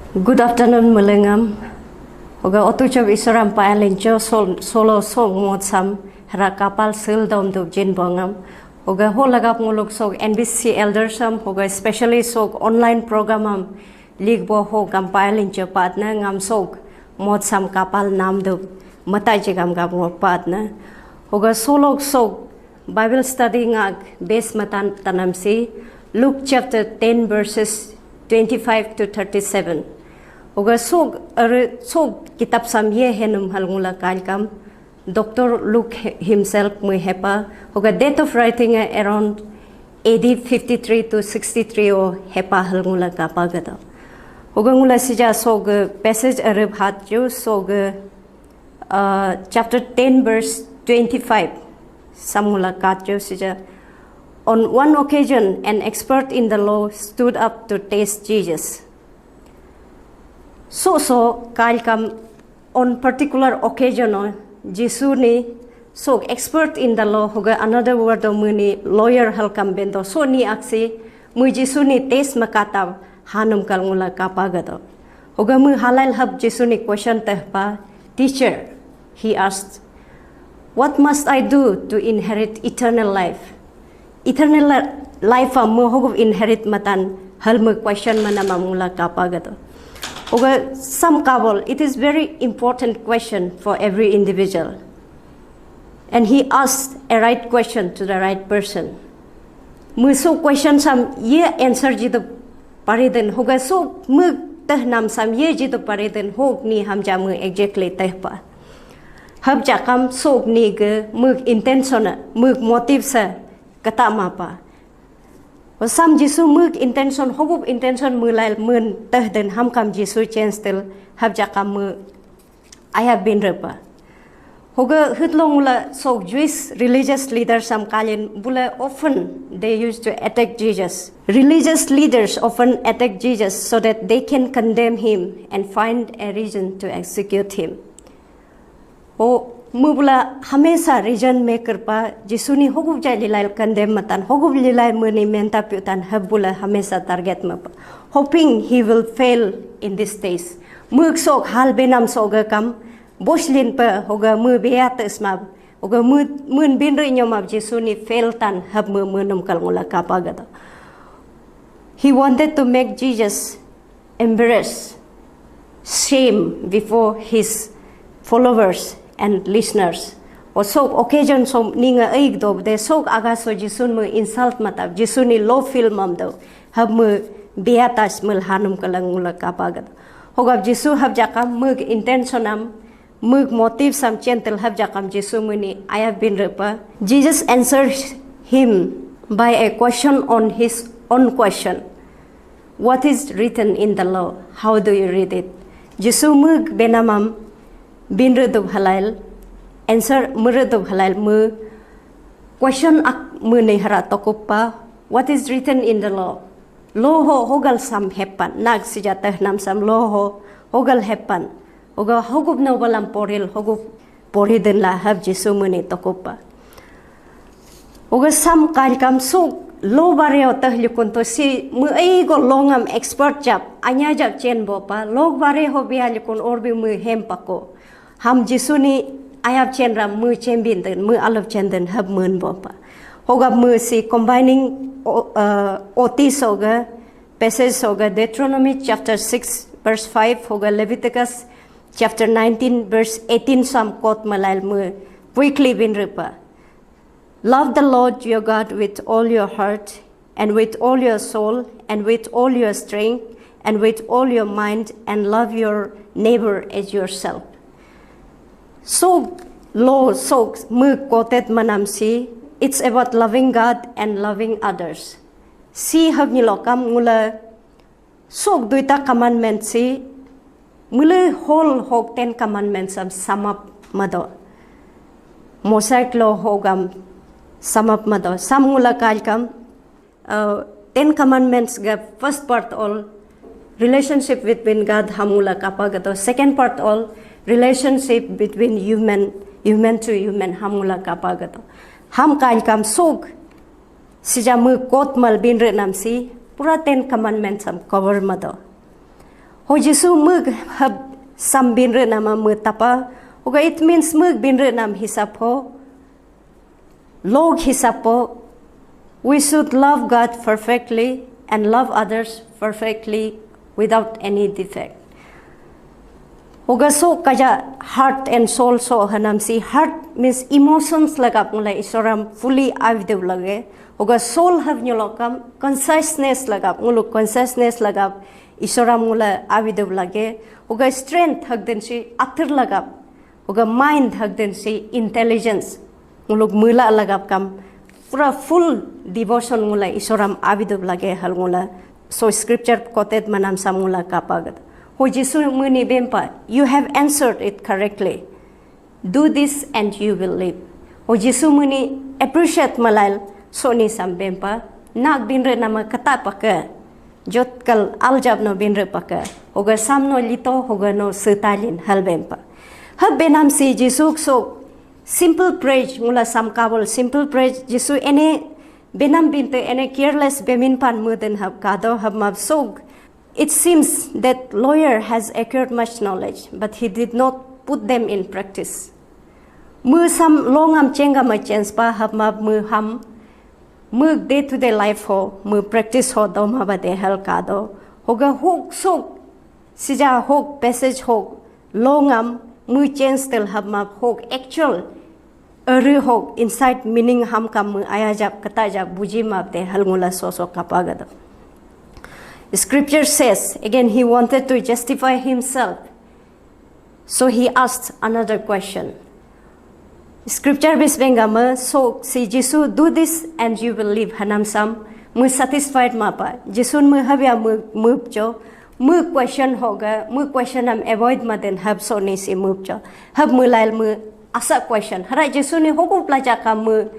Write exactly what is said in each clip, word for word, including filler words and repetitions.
Good afternoon, Melengam. Oga otu chop Isoram payalincho sol-, solo song mod sam hera kapal sil dom dup jin bongam. Oga ho lagap nguluk sok N B C C elder sam, oga especially sok online program am lig bo ho gam payalincho patna ngam sok mod sam kapal nam dup mata jigam gam ngo patna. Oga solok sok Bible study ngak base matan tanam si Luke chapter ten verses twenty-five to thirty-seven. Oga sok, er, sok kitab sam ye henum hal ngula kalkam. Doctor Luke he-, himself mui hepa. Oga date of writing eh around A D fifty-three to sixty-three o hepa hal ngula kapa gado. Oga ngula sija sok passage arab hat ju sok uh, chapter ten, verse twenty-five. Samula katjo sija. On one occasion, an expert in the law stood up to test Jesus. So, so, kalkam on particular occasion, o, Jisu ni, so expert in the law, hoga another word, o, muni lawyer halkam bendo, so ni aksi, mu Jisu ni test makata, hanum kal ngula kapa gado. Hoga mu halal hab Jisu ni question teh pa, "Teacher," he asked, "what must I do to inherit eternal life?" Eternal li-, life am mu hogup inherit matan hal mu question mana mamula kapa gado. Hoga sam kabol, it is very important question for every individual. And he asked a right question to the right person. Mu so question sam ye answer jidu pariden, hoga so mu teh nam sam ye jidu pariden, hog ni hamja mu exactly teh pa. Hab jakam sok ni ge mu intention, mu motive sa kata mapa. Sam Jisu mu intention, hogup intention mu lail mun teh den hamkam Jisu change til hab jakam mu I have been repa. Hoga hitlong ula sok Jewish religious leaders sam kalin bula often they used to attack Jesus. Religious leaders often attack Jesus so that they can condemn him and find a reason to execute him. O, mu bula hamesa reason maker pa Jisu ni hogup jai lilai condemn matan, hogup lilai muni menta piutan hab bula hamesa target mapa. Hoping he will fail in this days. Muk sok hal benam soga kam, boslin pa hoga mu beates mab, hoga mu, mun binri nyomab Jisu ni fail tan hab mu munum kal ngula kapa gado. He wanted to make Jesus embarrass, shame before his followers and listeners. O sok occasion som ninga aik do de sok aga so Jisun mu insult mata, Jisu ni low feel mam do, hab mu beatas mul hanum kalang ngula kapa gado. Hogap Jisu hab jakam mug intention am, mug motive sam gentle hab jakam Jisu muni, "I have been repa." Jesus answered him by a question on his own question. "What is written in the law? How do you read it?" Jisu mug benamam bin redub halail, answer meredub halail mu question ak muni hara tokup pa, "What is written in the law?" Law ho hogal sam hepan, nag sijatah nam sam law ho hogal hepan. Oga hogup no balam poril, hogup pori den la hab Jisu muni tokup pa. Oga sam kankam suk lo bare o tah likun to si mu ai go longam expert jap, anya jak chen bo pa, log bare ho bia likun orbi mu hem pako. Ham Jisu ni ayap chen ram mu chen bin den, mu alap chen den hab mun bo pa. Hogap mu si combining o-, uh, oti soga, passage soga Deuteronomy chapter six verse five, hoga Leviticus chapter nineteen verse eighteen sam quote malail mu quickly bin repa. "Love the Lord your God with all your heart and with all your soul and with all your strength and with all your mind, and love your neighbor as yourself." So law, so mu quoted manam si, it's about loving God and loving others. Si hab ni lokam ngula sok duita commandment si mule whole hog ten commandments am sum up mado. Mosaic law hogam sum up mado. Sam ngula kalkam, uh, ten commandments ga first part all relationship between God ham ngula kapa gato. Second part all relationship between human, human to human ham ngula kapa gato. Ham kalkam sok sija mu quote mal bin re nam si pura ten commandments am cover mado. Ho Jisu mug hab sam binre nama mutapa. Hoga it means mug binre nam hisap ho. Log hisap ho. We should love God perfectly and love others perfectly without any defect. Hoga so kaja heart and soul so hanam si, heart means emotions lagap ngula isoram fully avidev lage. Hoga soul have nyolokam consciousness lagap ngulu consciousness lagap isoram ngula avidev lage. Hoga strength hagden si atir lagap. Hoga mind hagden si intelligence. Nguluk mula lagap kam pura full devotion ngula isoram avidup lage hal ngula. So scripture quoted manam sam ngula kapagat. Ho Jisu muni bempa, "You have answered it correctly. Do this and you will live." Ho Jisu muni appreciate malail so ni sam bempa, "Nak binre nama kata pake. Jot kal aljab no binre pake. Hoga sam no lito, hoga no setalin hal bempa." Hab benam si Jisu so simple praise ngula sam kabul simple praise Jisu ene benam binte ene careless bemin pan muden hab kado hab mab sog. It seems that lawyer has acquired much knowledge, but he did not put them in practice. Mu sam longam chenga ma chance pa hab mab mu ham mu day to day life ho mu practice ho do ma ba de hal kado. Hoga hok sog sija hok passage hok longam mu chance tel hab mab hok actual Eri hok inside meaning ham kam mu ayajap ketajap buji map de hal ngula soso kapagado. Scripture says, again, he wanted to justify himself. So he asked another question. Scripture bis bengama so si Jisu, "Do this and you will live," hanam sam mu satisfied mapa. Jisun mu habya mu mupcho mu question hoga mu question am avoid maden hab so ni si mupcho. Hab mu lail mu asa question. Hara Jisu ni hokup laja kamu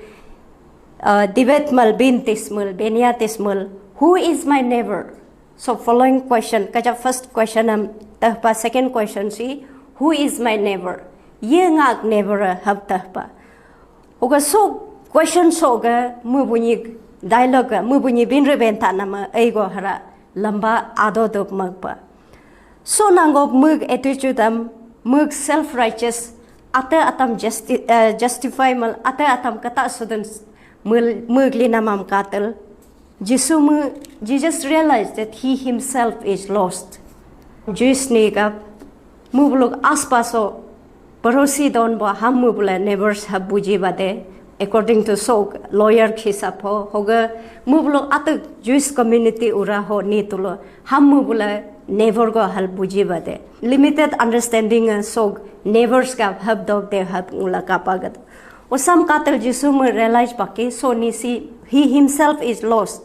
uh, debate mal bin tismal benia tismal. "Who is my neighbor?" So following question, kaja first question am tahpa second question si, "Who is my neighbor?" Ye ngak neighbor hab tahpa. Hoga so question so ga mu bunyi dialogue ga mu bunyi bin reben ta nama eigo hara lamba ado dok magpa. So nangop mug attitude am mug self righteous ate atam justi uh, justify mal ate atam kata sudun mug linamam katel. Jisu mu Jesus realized that he himself is lost. Jewish ni gap mu buluk aspaso Parosi don bo ham mu bula neighbors hab buji bade, according to sok lawyer hisap ho hoga mu bulu atuk Jewish community ura ho ni tulo ham mu bula neighbor go hal buji bade. Limited understanding sok neighbors ka hab dog de hab ngula kapagat. Osam katel Jisu mu realize paki so ni si he himself is lost.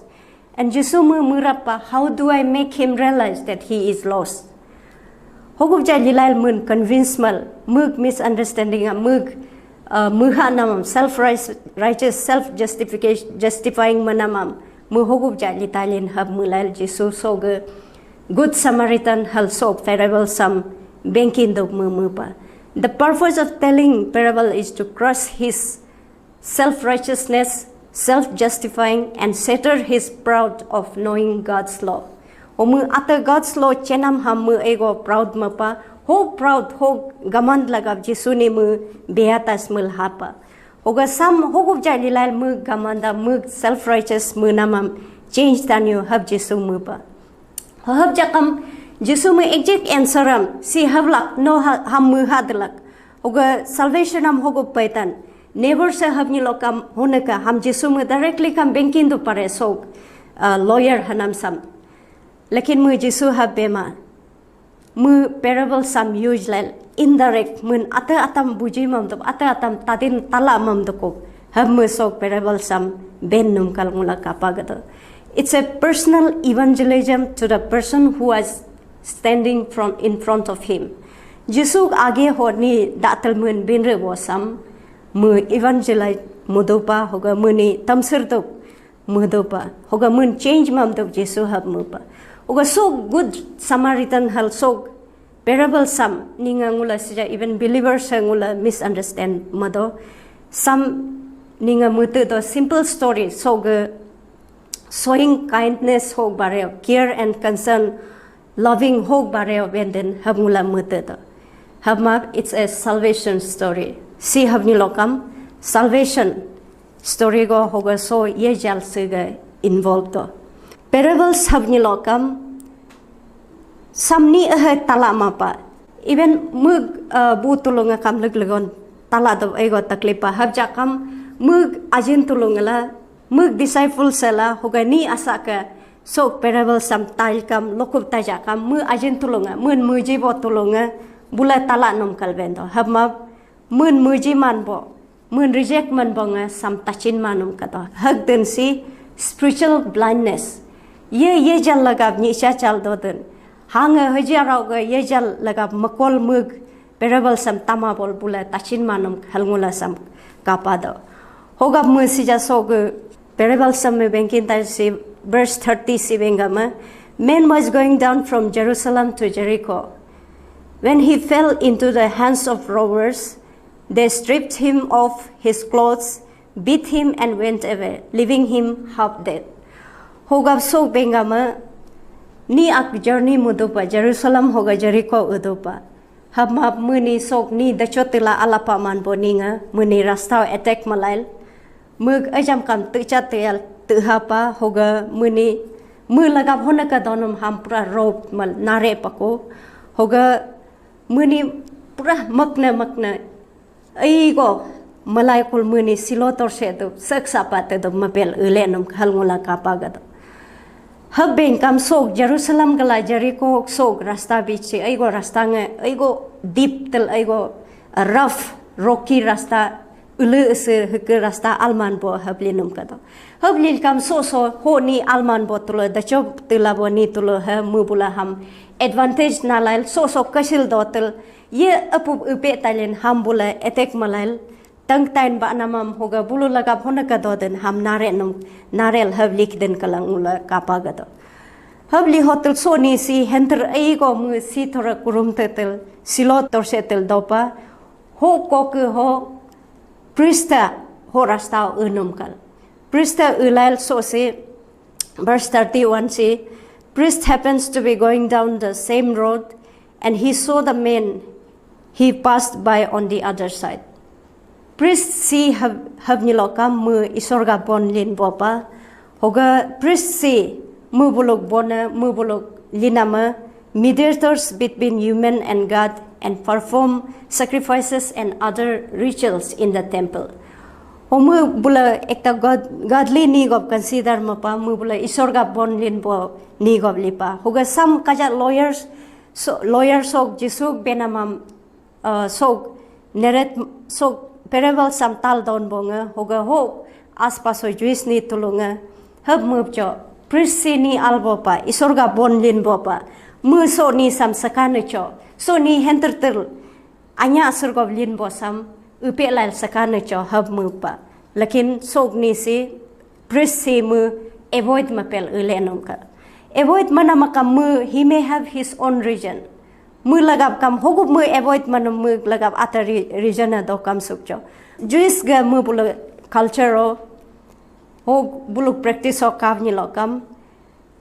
And Jisu mu murapa, "How do I make him realize that he is lost?" Hogup ja lilail mun convince mal mug misunderstanding a mug uh, muha namam self righteous self justification justifying manamam mu hogup ja litalin hab mulail Jisu soge Good Samaritan hal so parable sam banking dog mu mupa. The purpose of telling parable is to crush his self righteousness, self justifying, and shatter his proud of knowing God's law. Omu ata God's law chenam ham mu ego proud mapa, ho proud ho gamand lagap Jisu ni mu beatas mul hapa. Hoga sam hogup ja lilail mu gamanda mu self righteous mu namam change tanyo hab Jisu mu pa. Hab jakam Jisu mu exact answer am si hablak no ham mu hadlak. Hoga salvation am hogup paitan. Neighbor se hab ni lokam honeka ham Jisu mu directly kam banking do pare sok uh, lawyer hanam sam. Lekin mu Jisu hab bema mu parable sam use lel indirect mun ate atam buji mam do ate atam tadin tala mam do ko hab mu sok parable sam ben num kal ngula kapa gado. It's a personal evangelism to the person who was standing front in front of him. Jisu age ho ni datal mun bin re wo sam mu evangelize mudopa hoga mu ni tamsir do mudopa hoga mun change mam do Jisu hab mupa. Hoga so good Samaritan hal so parable sam ninga ngula sija even believers ha ngula misunderstand mado sam ninga mutu do simple story so ga showing kindness ho bare care and concern loving hog bare benden hab ngula mete to. Hab map, it's a salvation story. Si hab ni lokam salvation story go hoga so ye jal se ga involve to. Parables hab ni lokam samni eh tala mapa. Even mug uh, bu tulunga kam leg legon tala do ego taklipa hab jakam mug ajin tulungala mug disciple sela hoga ni asa ke sok parable sam tail kam lokup taja kam mu ajin tulunga mun muji bo tulunga bula tala nom kalben do hab ma mun muji man bo mun reject man bo nga sam tachin manum kato hak den si spiritual blindness ye ye jal lagap ni cha chal do den hanga haji arau ga ye jal lagap makol mug parable sam tama bol bula tachin manum halngula sam kapa do hogap mu sija so ga parable sam me bengkin tai si verse thirty si bengama man was going down from Jerusalem to Jericho. When he fell into the hands of robbers, they stripped him of his clothes, beat him, and went away, leaving him half dead. Hogap sok bengama ni ak journey mudupa Jerusalem hoga Jericho udupa. Hab map muni sok ni dachotila alapa man boninga muni rasta attack malail. Mug ajam kam techa teyal tehapa hoga muni mu lagap hona ka donum ham pura rob mal nare pako hoga muni pura makna makna aigo malai kul muni silo torse do sek sapa te do mapel ule num hal ngula kapa ga do. Hab beng kam sok Jerusalem gala Jericho sok rasta bichi aigo rasta nge aigo deep tel aigo rough rocky rasta ule ese heke rasta alman bo hab linum ka do. Hab lil kam so so ho ni alman bo tulo dacho tela bo ni tulo ha mu bula ham advantage nalail so so kasil do tel ye apup upe talin ham bula attack malail tang tain ba namam hoga bulu lagap hona ka do den ham nare num narel hab lik den kalang ula kapa ga do. Hab li hotel so ni si henter aigo mu si thora kurum tetel silo torse tel dopa ho koke ho prista ho rasta unum kal prista ulail so si verse thirty-one si priest happens to be going down the same road and he saw the man he passed by on the other side. Priest si hab, hab ni lokam mu isor ga bon lin bopa. Hoga priest si mu buluk bona mu buluk linama mediators between human and God and perform sacrifices and other rituals in the temple. Homu bula ekta god, godly ni gop consider mapa mu bula isor ga bon lin bo ni gop lipa. Hoga sam kaja lawyers so lawyer sok Jisu benamam uh, sok neret sok parable sam tal don bonga hoga ho aspaso Jewish ni tulunga hab mupcho priest si ni albo pa isor ga bon lin bo pa mu so ni sam sakane cho so ni henter ter anya asur go lin bo sam upe lal sakane cho hab mupa lakin sok ni si priest si mu avoid mapel ule nongka avoid mana maka mu he may have his own reason mu lagap kam hogup mu avoid mana mu lagap ata reason do kam sukcho Jewish ga mu bulu culture o hog buluk practice o kav ni lokam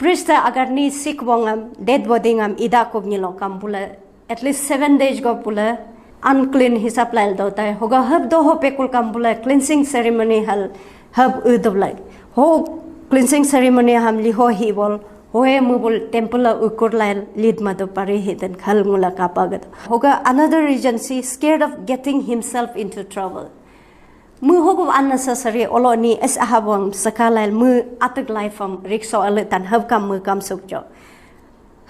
priest agar ni sik bongam dead body ngam ida kub ni lokam bula at least seven days go bula unclean hisap lail do tai hoga hab do ho pekul kam bula cleansing ceremony hal hab u dublai ho cleansing ceremony ham liho hi bol hoe mubul temple ukur lail lid madu pari hiten khal ngula kapa gad hoga another reason si scared of getting himself into trouble mu hogu unnecessary olo ni es ahabong sakalail mu atuk life am rikso ale tan hab kam mu kam sukjo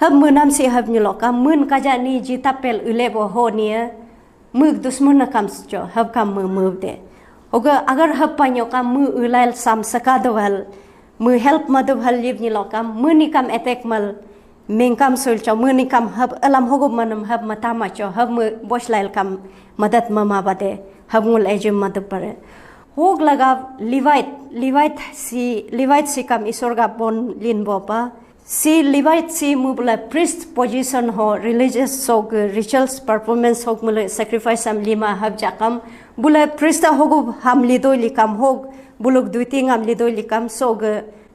hab mu nam si hab nyulo kam mun kaja ni jitapel ulebo ho ni mug dusmun na kam sukjo hab kam mu mu de hoga agar hab panyo kam mu ulail sam sakadwal mu help madu hal liv ni lokam mu ni kam attack mal mengkam sul cho mu ni kam hab alam hogum manum hab matama cho hab mu bosh lail kam madat mama bade hab ngul ejum madu pare hog laga Levite Levite si Levite si kam isor ga bon lin bo pa si Levite si mu bula priest position ho religious sog rituals performance hog mule sacrifice am lima hab jakam bula priest hogu ham lido likam hog buluk duty ngam lido likam sog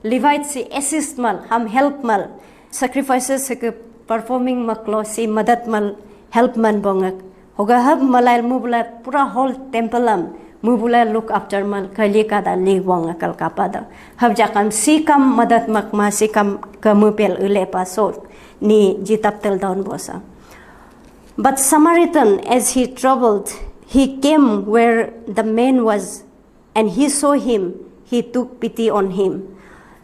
Levite si assist mal ham help mal sacrifices ke performing maklo si madat mal help man bongak. Hoga hab malail mubula pura whole temple am mubula look after mal kali kada li bongak kal kapada. Hab jakam si kam madat makma si kam kamu pel ule pa so ni jitap tel daun bosa. But Samaritan, as he traveled, he came where the man was, and he saw him, he took pity on him.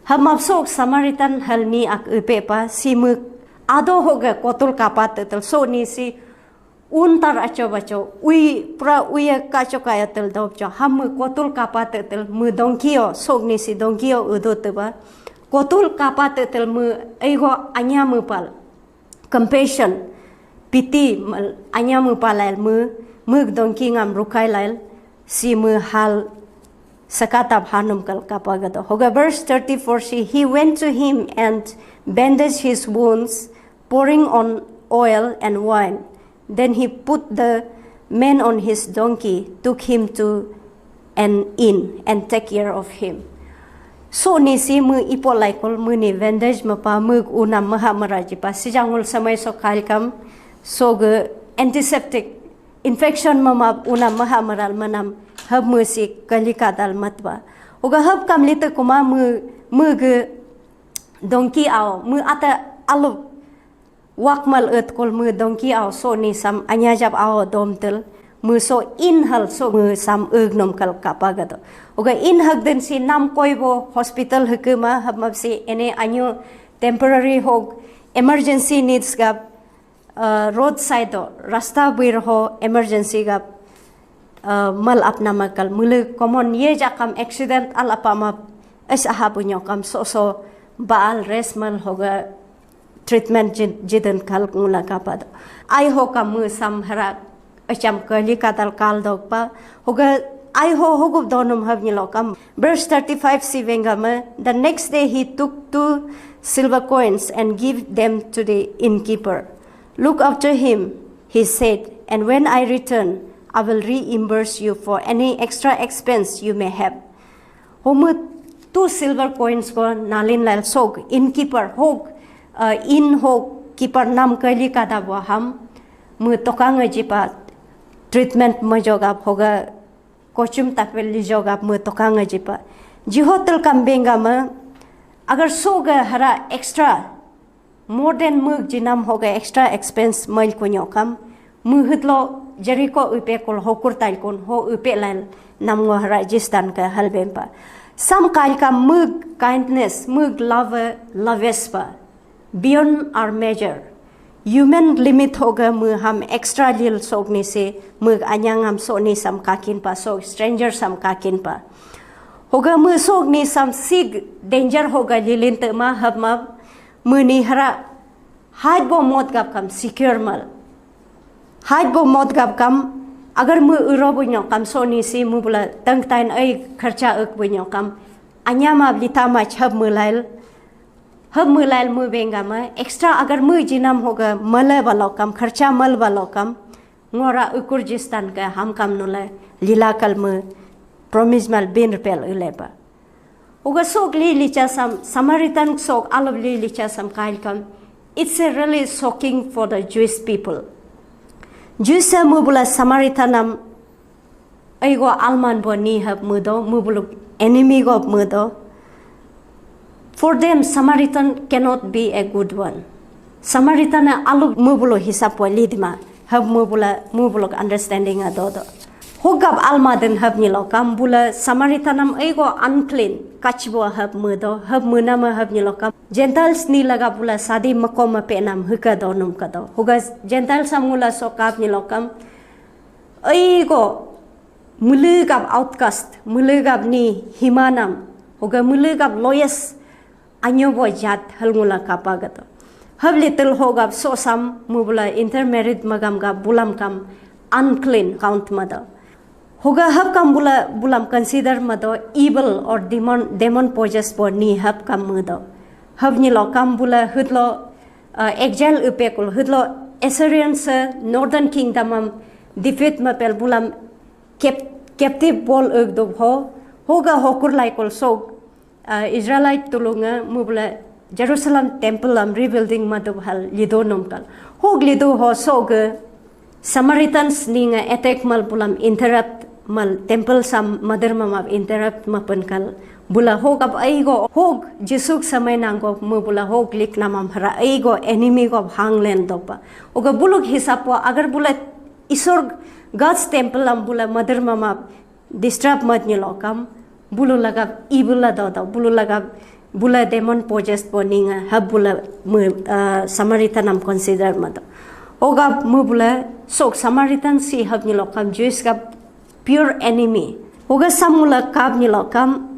Hamap sok Samaritan halni ak upe pa si muk ado hoga kotul kapa tetel so ni si untar acho bacho ui pra uye kacho kaya tel dop cho ham muk kotul kapa tetel mu dongkio sok ni si dongkio udo teba kotul kapa tetel mu eigo anya mu pal compassion, pity, mal anya mu palail mu, mug dongki ngam rukai lail, si mu hal sakatap hanum kal kapagado. Hoga verse thirty-four si, he went to him and bandaged his wounds, pouring on oil and wine. Then he put the man on his donkey, took him to an inn and take care of him. So ni si mu ipo laikol mu ni bandage mapa mug unam maha maraji pa sijangul samai so kalkam so ge antiseptic infection mama unam maha maral manam hab mu si kalika dal matba. Uga hab kam lite kuma mu mu ge donkey ao mu ata alup wakmal et kol mu donkey ao so ni sam anyajab ao dom tel mu so in hal so mu sam eg nom kal kapa gado. Uga in hak den si nam koi bo hospital hukuma hab mab si ene anyu temporary hog emergency needs gap uh, road side do rasta buir ho emergency gap uh, mal apna makal mulu common ye jakam accident al apa mab es aha bunyo kam so so baal rest mal hoga treatment jid- jidun kal ngula kapado. Ai ho kam mu sam hara acham kali kadal kal dog pa hoga ai ho hogup donum hab nyilo kam. Verse thirty-five si vengama, the next day he took two silver coins and give them to the innkeeper. Look after him, he said, and when I return, I will reimburse you for any extra expense you may have. Homu two silver coins ko nalin lal sog innkeeper hog uh, inn hog keeper nam kali kada bo ham mu tokang jipa treatment majogap hoga kochum tapel lijogap mu tokang jipa ji hotel kam benga ma agar soga hara extra more than mug jinam hoga extra expense mail kunyo kam mu hitlo Jericho upe kol hokur tail kun ho upe lail nam ngo hara jistan ka halbem pa. Sam kail kam mug kindness mug love loves pa beyond our measure. Human limit hoga mu ham extra lil sok ni se mug anyang ham sok ni sam kakin pa sok stranger sam kakin pa. Hoga mu sok ni sam sig danger hoga lilin te ma hab ma mu ni hara haj bo mot gap kam secure mal. Haj bo mot gap kam agar mu uro bunyo kam so ni si mu bula tang tain ai kharcha ek bunyo kam anyama lita ma chab mu lail hab mu lail mu benga ma extra agar mu jinam hoga mala balo kam kharcha mal balo kam ngora ukur jistan ka ham kam nula lila kal mu promise mal bin pel uleba. Uga sok li licha sam Samaritan sok alab li licha sam kail kam. It's a really shocking for the Jewish people. Jewish mu bula Samaritan am aigo alman bo ni hab mudo mu bulu enemy go mudo. For them Samaritan cannot be a good one. Samaritan alu mu bulu hisap wa lidima hab mu bula mu buluk understanding adodo. Hogap alma den hab nyilo kam bula Samaritanam eigo unclean kachbo hab mudo hab munama hab nyilo kam Gentiles ni laga bula sadi makom mape nam huka donum kado. Hoga Gentiles am ngula so kap nyilo kam eigo mulugap outcast mulugap ni himanam hoga mulugap lowest anyo bo jat hal ngula kapa gato. Hab little hogap so sam mu bula intermarried magam gap bulam kam unclean count mado. Hoga hab kam bula bulam consider mado evil or demon demon possessed bo ni hab kam mado. Hab ni lo kam bula hudlo uh, exile upekul hudlo Assyrians uh, northern kingdom am defeat mapel bulam cap- captive bol ugdo ho hoga hokur laikul sok uh, Israelite tulunga mubla Jerusalem temple am rebuilding madu hal lido nomkal. Hog lido ho soge Samaritans ninga attack mal bulam interrupt mal temple sam mader mama interrupt mapenkal. Bula hog ab aigo hog Jesuk samai nanggo me bula hog lik namam hara aigo enemy go hanglen dopa. Oga buluk hisap po agar bula Isor God's temple am bula mader mama disturb mat nyelokam bulu lagap evil la do do bulu lagap bula demon possessed bo ninga hab bula mu uh, Samaritan am consider mato. Ogap mu bula sok Samaritan si hab nyelokam Jewish gap pure enemy. Oga sam mula kap nyelokam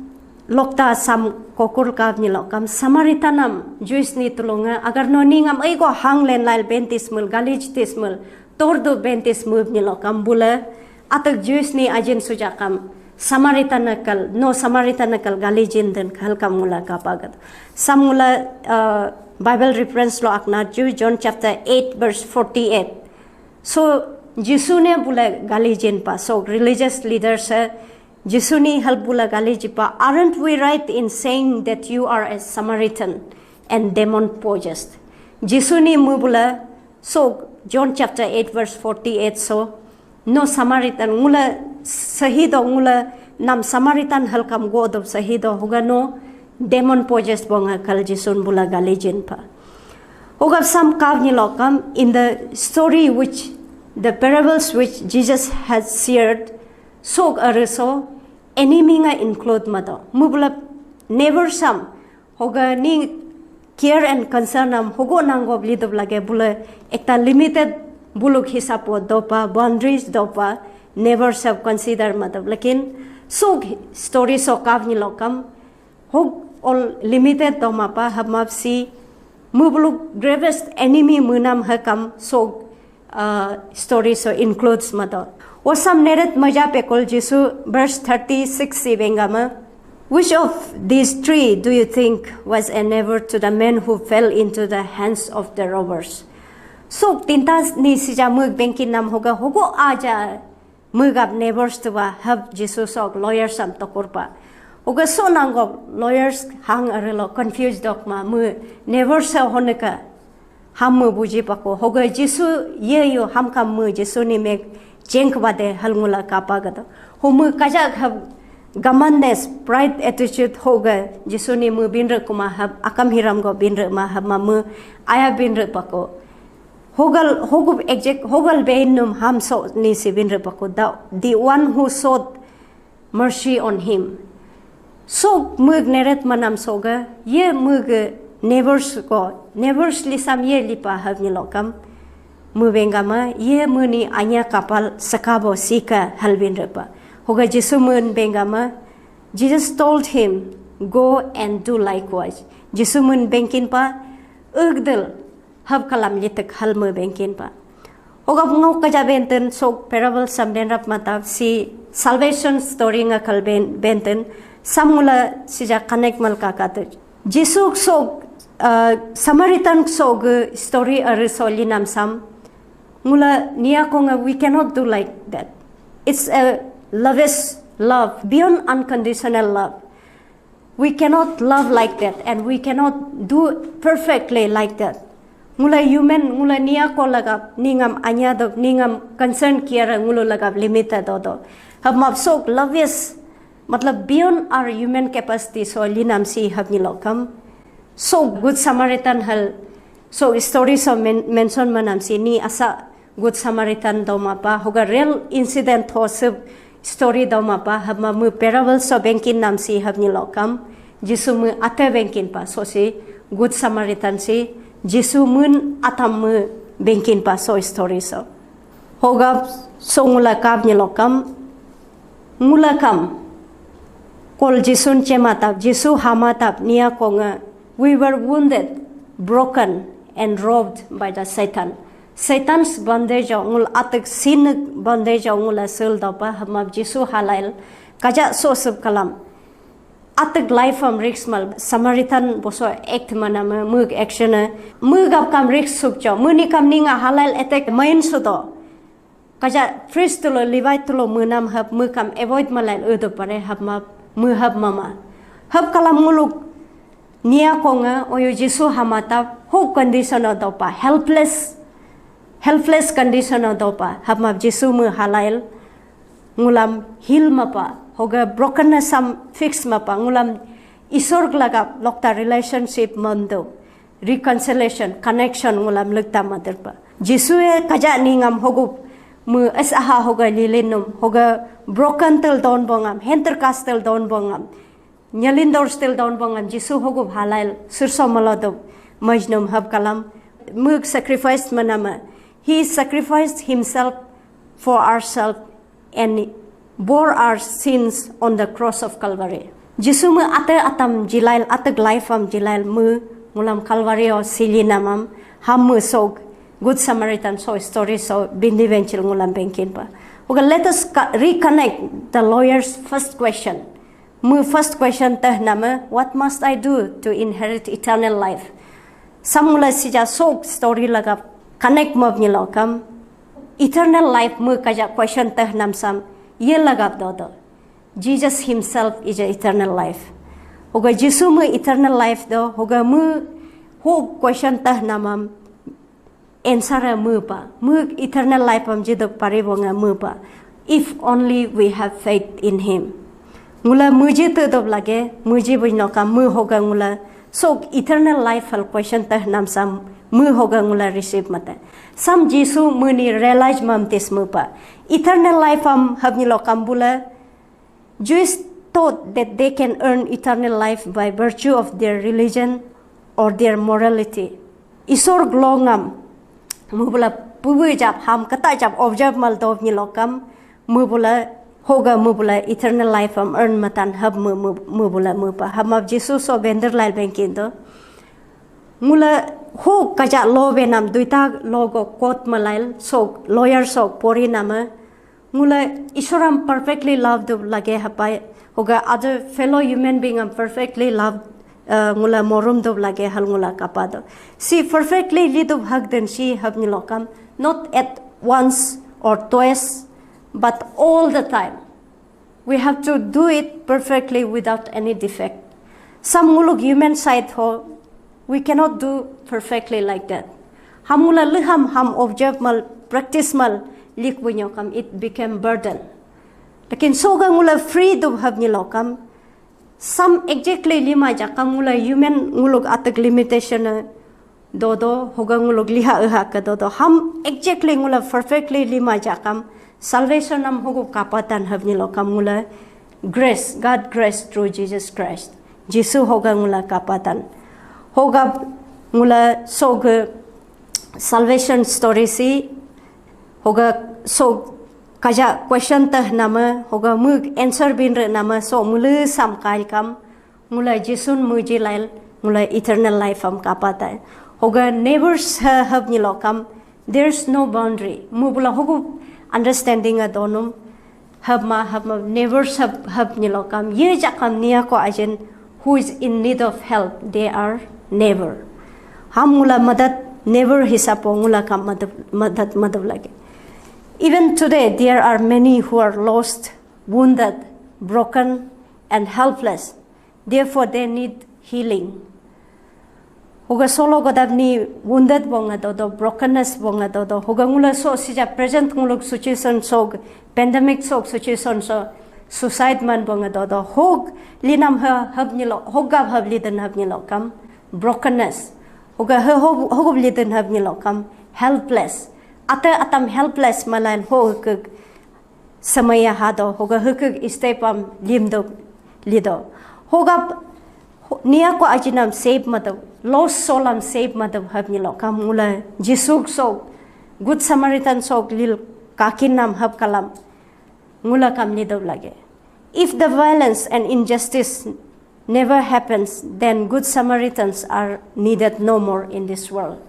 lokta sam kokur kap nyelokam Samaritan am Jewish ni tulunga agar no ningam aigo hang len lail bentis mul galij tis mul tordu bentis mub nyelokam bula atak Jewish ni ajin sujakam Samaritan nakal no Samaritan nakal galijin den hal kam mula kapagat. Sam mula uh, Bible reference lo akna Jew John chapter eight verse forty-eight. So Jisu ne bula galijin pa so religious leaders eh, Jisu ni hal bula galiji pa aren't we right in saying that you are a Samaritan and demon possessed? Jisu ni mu bula so John chapter eight verse forty-eight so no Samaritan ngula sahido ngula nam Samaritan halkam godo sahido huga no demon possessed bonga kal Jisun bula galijin pa. Hugap sam kav nyelokam in the story which the parables which Jesus has shared sok ariso enemy nga include mato mubula never sam hoga ni care and concern am hogo nanggo lidop lage bula ekta limited buluk hisap wo dopa boundaries dopa never self consider mato lakin sok story so kav nyelokam hog all limited do mapa hamap si mubuluk gravest enemy munam hakam sok uh, story so includes mato. Osam neret maja pekol Jisu verse thirty-six si bengama. Which of these three do you think was a neighbor to the man who fell into the hands of the robbers? Sok tintas ni sija mug bengkin nam hoga hogo aja mugap neighbors tuwa hab Jisu sok lawyers am tokurpa. Hoga so nanggo lawyers hang arelo confused dok ma mu neighbors honeka ham mu buji pako hoga Jisu ye yo ham kam mu Jisu ni mek jeng bade hal ngula kapa gato ho mu kajak hab gamandes pride attitude hoga Jisu ni mu binre kuma hab akam hiram go binre ma hab ma mu aya binre pako hogal hogup exact hogal beinum ham so ni si binre pako da the one who showed mercy on him. Sok mug neret manam soga ye mug neighbors ko neighbors lisam ye lipa hab nyelokam mu bengama ye muni anya kapal sakabo sika halbin repa. Hoga Jisu mun bengama Jesus told him, go and do likewise. Jisu mun bengkin pa ugdel hab kalam litek hal mu bengkin pa. Ogap ngau kaja benten sok parable sam den rap mata si salvation story nga kal ben benten samula sija connect mal ka katu. Jisu sok uh, Samaritan sok story ari so linam sam ngula nia konga we cannot do like that. It's a lavish love beyond unconditional love. We cannot love like that and we cannot do perfectly like that. Ngula human ngula nia ko lagap ningam anya dok ningam concern kiara ngulu lagap limited do do. Hab map sok love is matlab beyond our human capacity so linam si hab ni lokam. So good Samaritan hal so story so men, mention manam si ni asa Good Samaritan doma pa hoga real incident ho sub story doma pa hab ma mu parable so bengkin nam si hab ni lokam Jisu mu ate bengkin pa so si Good Samaritan si Jisu mun atam mu bengkin pa so story so hoga so ngula kap ni lokam ngula kam kol Jisun chema tap Jisu hama tap nia konga we were wounded, broken and robbed by the Satan. Satan's bondage ngul atik sinik bondage ngul asil dopa hamab Jisu halail kaja so sub kalam. Atik life am risk mal Samaritan boso act manama mug action mug ap kam risk sub cho muni kam ninga halail attack main sudo. Kaja priest tulo Levite tulo menam hab mekam avoid malai udo pare hab ma me hab mama hab kalam nguluk Nia konga oyo Jisu hamata ho condition o dopa, helpless, helpless condition o dopa, hama Jisu me halail ngulam heal mapa, hoga brokenness am fix mapa, ngulam Isor laga lokta relationship mando, reconciliation, connection ngulam lekta materpa. Jisu e kaja ningam hogup me es aha hoga lilinum, hoga broken tel don bongam, henter kas tel don bongam, nyalindor tel don bongam, Jisu hogup halail surso malodop majnum hab kalam, mug sacrifice manama. He sacrificed himself for ourselves and bore our sins on the cross of Calvary. Jisu me ate atam jilail, atek life am jilail me ngulam Calvary o sili namam, ham me sog Good Samaritan so story so bindi venchil ngulam bengkin pa. Okay, let us co- reconnect the lawyer's first question. Me first question teh nama, what must I do to inherit eternal life? Samula sija sok story lagap connect mob nyilokam, eternal life me kaja question teh nam sam ye lagap do do. Jesus himself is a eternal life. Hoga Jisu me eternal life do, hoga me ho question teh namam answer a me pa, me eternal life am jidok pari bonga me pa. If only we have faith in him. Ngula muji tu dop lage, muji bujno ka me hoga ngula sok eternal life hal question teh nam sam me hoga ngula receive mata. Sam Jisu me ni realize mam tis me pa. Eternal life am hab ni lokam bula. Jews thought that they can earn eternal life by virtue of their religion or their morality. Isor glongam mubula pubu jab ham kata jab observe mal dov ni lokam mubula hoga mubula eternal life am earn matan hab mu- mu- mubula mupa ham ab Jisu so bender lail bengkin do. Ngula ho kaja lo benam duita logo court malail so lawyer so pori nama. Ngula Isor am perfectly love do lage hapai, hoga other fellow human being am perfectly love, uh, ngula morum do lage hal ngula kapa do. Si perfectly li do hak den si hab ni lokam, not at once or twice, but all the time. We have to do it perfectly without any defect. Sam nguluk human side ho, we cannot do perfectly like that. Ham ngula liham ham observe mal, practice mal lik bunyo kam, it became burden. Lakin soga ngula free do hab ni lokam, sam exactly lima jakam ngula human nguluk atak limitation eh, dodo, hoga nguluk liha eha ke dodo. Ham exactly ngula perfectly lima jakam salvation am hogu kapatan hab ni lokam ngula grace, God grace through Jesus Christ. Jisu hoga ngula kapatan. Hoga ngula soge salvation story si, hoga so kaja question teh nama, hoga mug answer bin re nama, so mulu sam kail kam, ngula Jisun muji lail, ngula eternal life am kapata. Hoga neighbors ha hab ni lokam, there's no boundary. Mubula hogu understanding a donum, hab ma, hab ma, neighbors hab, hab ni lokam, ye jakam nia ko ajen, who is in need of help, they are neighbor. Ham ngula madat neighbor hisapo ngula kam madat, madat, madat lage. Even today, there are many who are lost, wounded, broken, and helpless. Therefore, they need healing. Hoga solo godab ni wounded bonga dodo, brokenness bonga dodo. Hoga ngula so sija present nguluk situation so, pandemic so situation so, suicide man bonga dodo. Hog linam ha hab nilo, hogab hab lidan hab nilo kam, brokenness. Hoga ha hog, hogab lidan hab nilo kam, helpless. Ate atam helpless malain ho keg samaya hado, hoga hukuk step am limdo lido. Hoga ho- nia ko ajinam save madab, lost soul am save madab hab nilo kam ngula Jisu so, Good Samaritan so lil kakin nam hab kalam ngula kam lido lage. If the violence and injustice never happens, then Good Samaritans are needed no more in this world.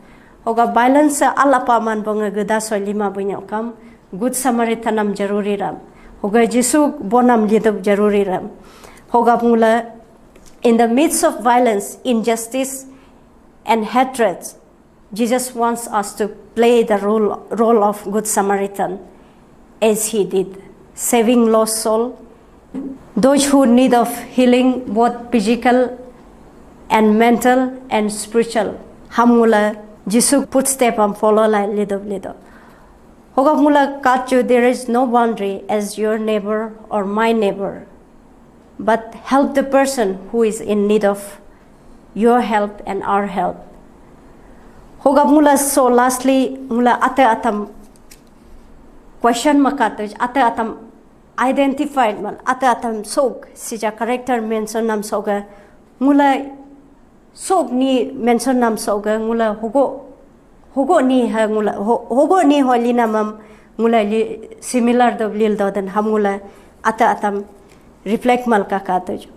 Hoga violence alapa man bonga geda so lima bunyo kam, Good Samaritan am jaruri ram. Hoga Jisu bonam lidab jaruri ram. Hoga ngula, in the midst of violence, injustice, and hatred, Jesus wants us to play the role, role of Good Samaritan as he did, saving lost soul, those who need of healing, both physical and mental and spiritual. Ham ngula Jisu footstep am follow lai lido lido. Hogap ngula kat chu, there is no boundary as your neighbor or my neighbor, but help the person who is in need of your help and our help. Hogap ngula so lastly ngula ate atam question makatuj, ate atam identified mal, ate atam sok sija character mention nam soga ngula sok ni mention nam soga ngula hogo hogo ni ha ngula ho- hogo ni ho lina mam ngula li, similar do lil do den ham ngula ate atam reflect mal kakatuj.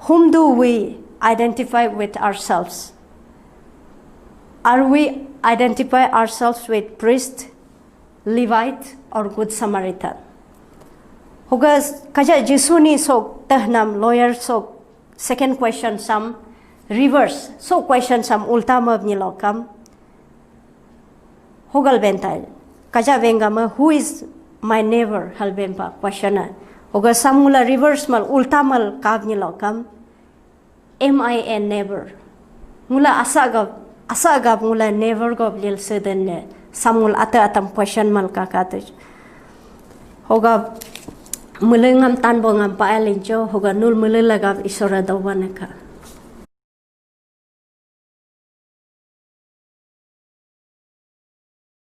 Whom do we identify with ourselves? Are we identify ourselves with priest, Levite, or good Samaritan? Hoga kaja Jisu ni sok tahnam lawyer sok second question sam reverse. So question sam ulta mab ni lokam. Hogal bentai. Kaja vengama, who is my neighbor? Hal bempa question a. Hoga sam ngula reverse mal ulta mal kab ni lokam. Am I a neighbor? Ngula asa gab asa gab ngula neighbor gab lil seden ne sam ngul ate atam question mal kakatuj. Hoga mele ngam tanbo ngam pa alincho, hoga nul mele lagab isora dawaneka.